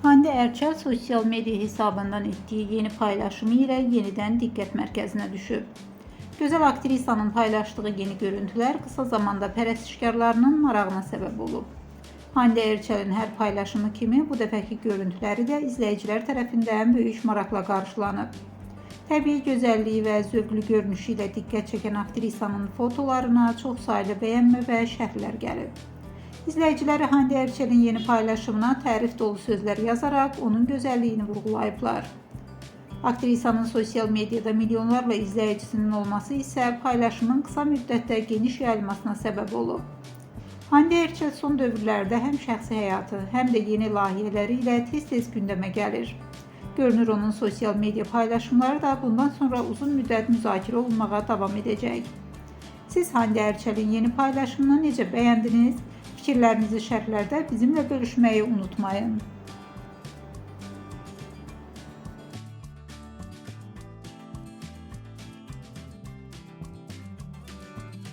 Hande Erçel sosyal medya hesabından etdiyi yeni paylaşımı ilə yenidən diqqət mərkəzinə düşüb. Gözəl aktrisanın paylaşdığı yeni görüntülər qısa zamanda pərəstişkarlarının marağına səbəb olub. Hande Erçelin hər paylaşımı kimi bu dəfəki görüntüləri də izləyicilər tərəfindən böyük maraqla qarşılanıb. Təbii gözəlliyi və zövqlü görünüşü ilə diqqət çəkən aktrisanın fotolarına çox saylı bəyənmə və şərhlər gəlib. İzləyiciləri Hande Erçelin yeni paylaşımına tərif dolu sözlər yazaraq onun gözəlliyini vurğulayıblar. Aktrisanın sosial mediada milyonlarla izləyicisinin olması isə paylaşımın qısa müddətdə geniş yayılmasına səbəb olub. Hande Erçel son dövrlərdə həm şəxsi həyatı, həm də yeni layihələri ilə tez-tez gündəmə gəlir. Görünür onun sosial media paylaşımları da bundan sonra uzun müddət müzakirə olunmağa davam edəcək. Siz Hande Erçelin yeni paylaşımını necə bəyəndiniz? Fikirlərinizi şərhlərdə bizimlə bölüşməyi unutmayın.